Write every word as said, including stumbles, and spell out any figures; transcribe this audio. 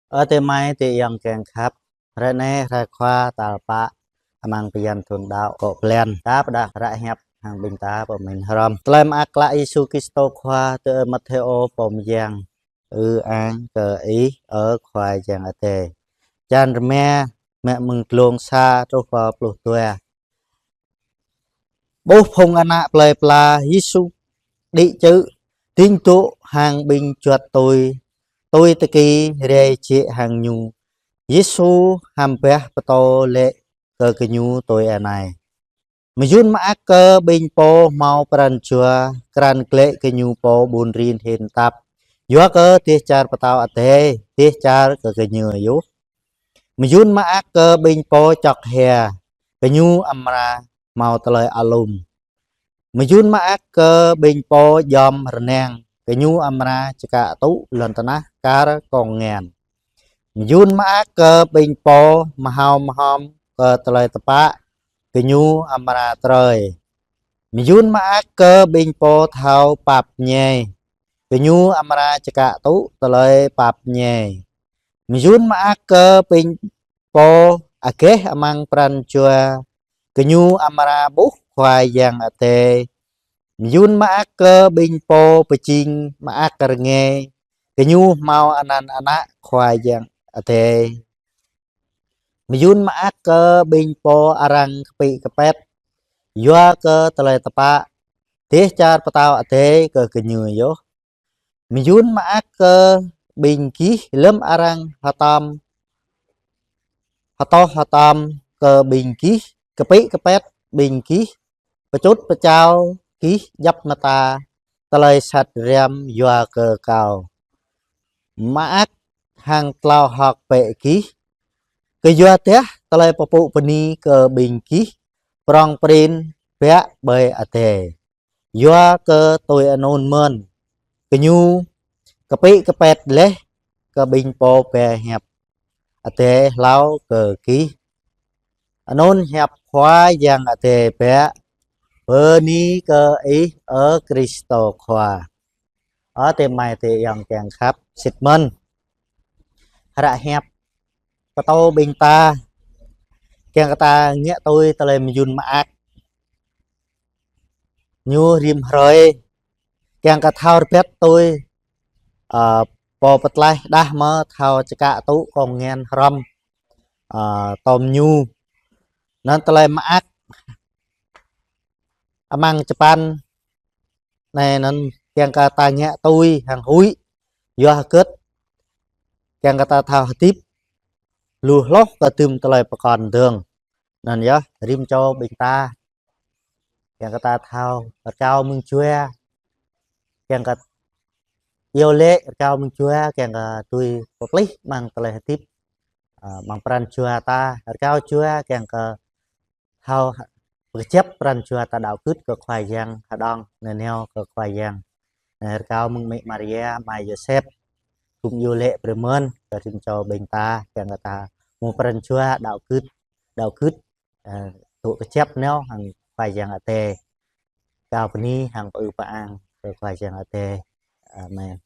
Ơ adơi amai adơi ayŏng kiăng khăp, hrơi anai hrơi Khua tal pă amăng bơyan thun đăo kŏ blan. Ta pơđah hră hiăp hăng ƀing ta pơmĭn hrŏm. Tơlơi mơak klă Yêsu Kristô Khua tui ơi Mathêô pô mơyang. Ư-ang kơ Ih, ơ Khua Yang Adai. Čăn rơma, mă mơ̆ng glông sa truh pơ pluh dua. Ƀuh phung ană plơi pla Yêsu đĭ čư̆, dĭng dŏ hăng ƀing juăt tui, tui tơki rai jĕ hăng Ñu. Yêsu hăm bah pơtô laĭ kơ gơñu tui anai: Mơyŭn mơak kơ ƀing pô hmâo pran jua krăn glaĭ kơ ñu pô ƀun rin hĭn tap, yua kơ dêh čar Pơtao Adai, dêh čar kơ gơñu yơh. Mơyŭn mơak kơ ƀing pô čŏk hia, gơñu amra hmâo tơlơi alum. Mơyŭn mơak kơ ƀing pô djŏm rơnang, gơñu amra čơkă tŭ lŏn tơnah kar kông ngăn. Mơyŭn mơak kơ ƀing pô mơhao mơhom kơ tơlơi tơpă, gơñu amra trơi. Mơyŭn mơak kơ ƀing pô thâo pap mơñai, gơñu amra čơkă tŭ tơlơi pap mơñai. Mơyŭn mơak kơ ƀing pô agaih amăng pran jua, gơñu amra ƀuh Khua Yang Adai. Mơyŭn mơak kơ ƀing pô pơjing mơak rơngai, gơñu hmâo anăn ană Khua Yang Adai. Mơyŭn mơak kơ ƀing pô arăng kơpĭ kơpĕt yua kơ tơlơi tơpă, dêh čar Pơtao Adai kơ gơñu yơh. Mơyŭn mơak kơ ƀing gih lơ̆m arăng hơtŏm, hơtŏh hơtŏm kơ ƀing gih, kơpĭ kơpĕt ƀing gih, pơčŭt pơčao gih djŏp mơta tơlơi sat răm yua kơ Kâo. Mơak hăng tlao hơ̆k bĕ gih, kơyua dah tơlơi pơpŭ bơni kơ ƀing gih prŏng prin bă ƀơi adai. Yua kơ tui anŭn mơ̆n, gơñu kơpĭ kơpĕt laih kơ ƀing pô ba hiăp Adai hlâo kơ gih. Anŭn hiăp Khua Yang Adai bă. Bơni kơ Ih, ơ Kristô Khua. Ơ adơi amai adơi ayŏng kiăng khăp, sĭt mơ̆n hră hiăp pơtô ƀing ta, kiăng kơ ta ngă tui tơlơi mơyŭn mơak ñu rĭm hrơi, kiăng kơ thâo rơbat tui, ơ, pô pơtlaih đah mơ̆ thâo čơkă tŭ kông ngăn hrŏm, ơ, tŏm ñu. Anŭn tơlơi mơak amăng čơpăn anai anŭn kiăng kơ ta ngă tui hăng huĭ, yua hơget kiăng kơ ta thâo hơdip lu hloh kơ tŭm tơlơi pơkŏn dơ̆ng. Anŭn yơh, rĭm čô ƀing ta kiăng kơ ta thâo rơkâo mơ̆ng jua, kiăng kơ iâu laĭ rơkâo mơ̆ng jua, kiăng kơ tui pơplih amăng tơlơi hơdip, ơ, amăng pran jua ta, rơkâo jua kiăng kơ thâo pơkơjăp pran jua ta đaŏ gưt kơ Khua Yang, hơđong nanao kơ Khua Yang. Anai rơkâo mơ̆ng Mĕ Maria, Ama Yôsep, gum iâu laĭ brơi mơ̆n kơ rĭm čô ƀing ta, kiăng kơ ta hmâo pran jua đaŏ gưt, đaŏ gưt, ơ, tŭ kơjăp nao hăng Khua Yang Adai. Rơkâo bơni hăng pơư pơang kơ Khua Yang Adai. Amen.